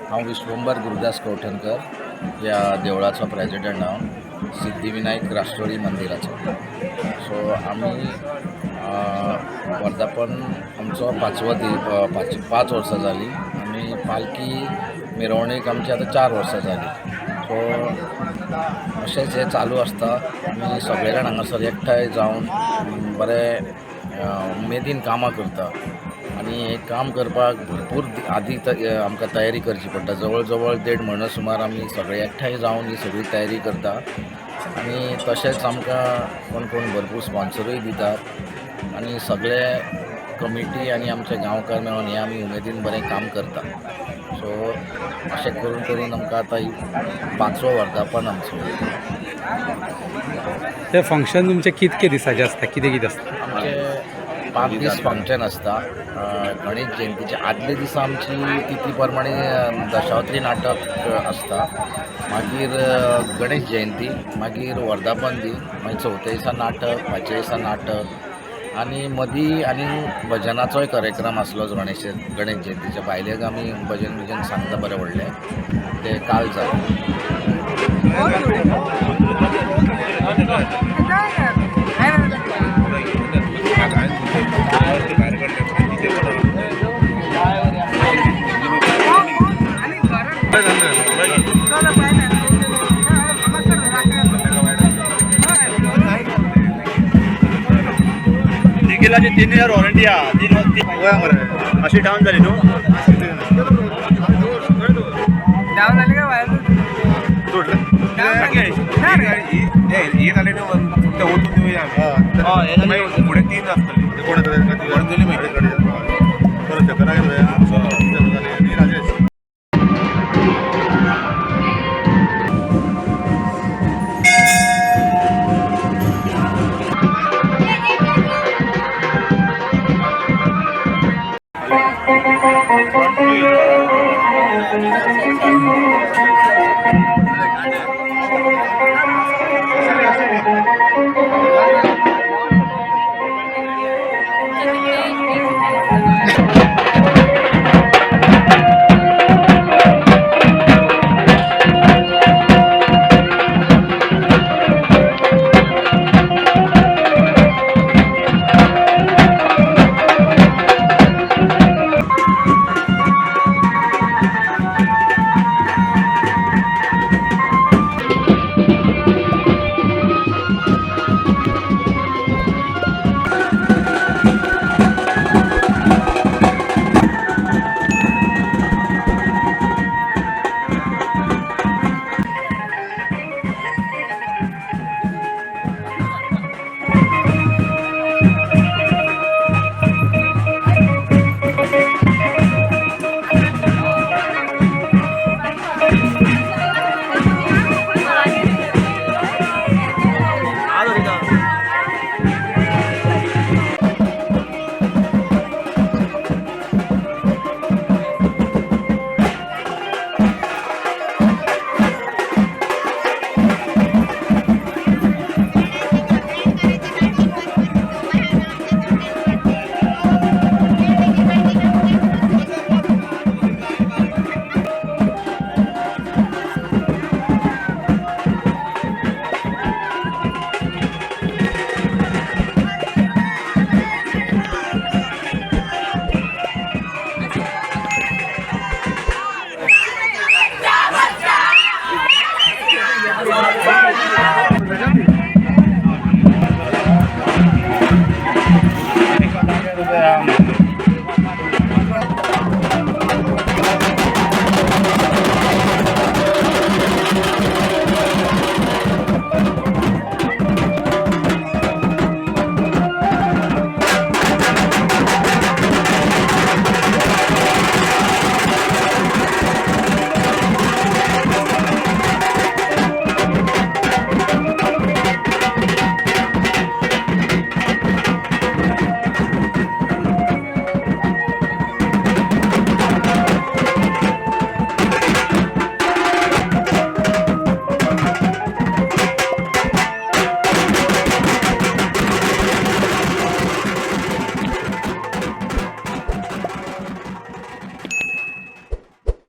हांव विश्वंबर गुरुदास कवठणकर, ह्या देवळाचो प्रेजिडंट हांव, सिद्धिविनायक राष्ट्रोळी मंदिराचो. सो आमी वर्धापन आमचो पांचवो दी पांच 5 वर्सां जालीं आनी पालखी मिरवणीक आमची आतां 4 वर्सां जालीं. सो अशेंच हें चालू आसता. आमी सगळे जाण हांगासर एकठांय जावन बरे उमेदीन कामां करता आनी हें काम करपाक भरपूर आदी आमकां तयारी करची पडटा. जवळ जवळ देड म्हयनो सुमार आमी सगळे एकठांय जावन ही सगळी तयारी करता आनी तशेंच आमकां कोण कोण भरपूर स्पॉन्सरूय दितात आनी सगळे कमिटी आनी आमचे गांवकार मेळून हें आमी उमेदीन बरें काम करता. सो अशें करून करून आमकां आतां ही पांचवो वर्धापन आमचो. ते फंक्शन तुमचें कितके दिसाचें आसता, कितें कितें आसता? आमचे 5 दीस फंक्शन आसता. गणेश जयंतीच्या आदल्या दिसा आमची तिथी प्रमाणे दशावतारी नाटक आसता, मागीर गणेश जयंती, मागीर वर्धापन दीन, मागीर चवथ्या दिसा नाटक, पांचव्या दिसा नाटक आनी मदीं आनी भजनाचोय कार्यक्रम आसलोच. गणेश गणेश जयंतीच्या भायलेक आमी भजन बिजन सांगता बरें व्हडलें, तें काल जालें. निखिलाची 3 इयर वॉरंटी आहा, तीन तीन वय मरे. अशी डावन जाली न्हू. डावन झाली का बाहेर? सोडलं. हे जाले न्हू, फक्त ओतून दिवया आमी. हय, हे जालें. मागीर फुडें तीन आसता.